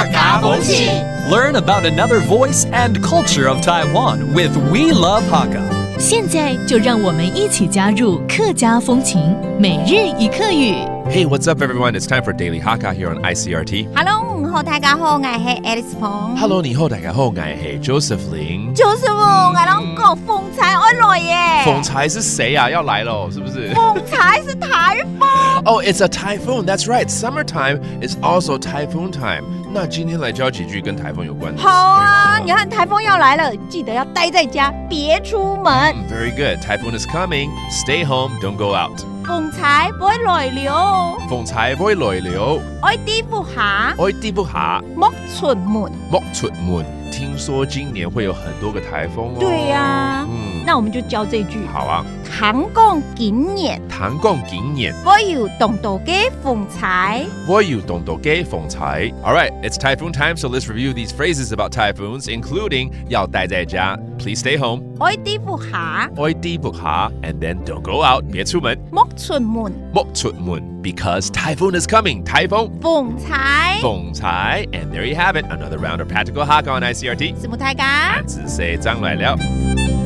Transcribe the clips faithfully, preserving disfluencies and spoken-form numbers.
客家風情。 Learn about another voice and culture of Taiwan with We Love Hakka. 现在就让我们一起加入客家风情每日一客语。 Hey, what's up, everyone? It's time for Daily Hakka here on I C R T. Hello，你好，大家好，我係 Alice 彭。 Hello，你好，大家好，我係 Joseph Ling。 就是我，𠊎摎你講，風颱愛來耶！風颱是誰啊？要來了，是不是？風颱是颱風。 Oh, it's a typhoon. That's right. Summertime is also typhoon time. 那今天來教幾句跟颱風有關的詞。好啊，可以嗎？你看颱風要來了，記得要待在家，別出門。 Mm, very good. Typhoon is coming. Stay home. Don't go out. 風颱會來了，風颱會來了，愛在屋下，愛在屋下，莫出門。莫出門。聽說今年會有很多個颱風哦。對呀、嗯，那我們就教這句。好啊。聽講今年聽講今年會有當多个風颱。會有當多个風颱。All right, it's typhoon time, so let's review these phrases about typhoons, including 要待在家, please stay home, 愛在屋下，愛在屋下, and then don't go out, 別出門, 莫出門。莫出門, because typhoon is coming, 颱風，風颱。風颱, and there you have it, another round of Practical Hakka on I C R T. 承蒙大家。下次再轉來尞。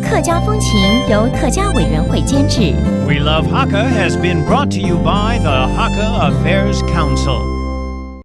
客家风情由客家委员会监制。 We Love Hakka has been brought to you by the Hakka Affairs Council.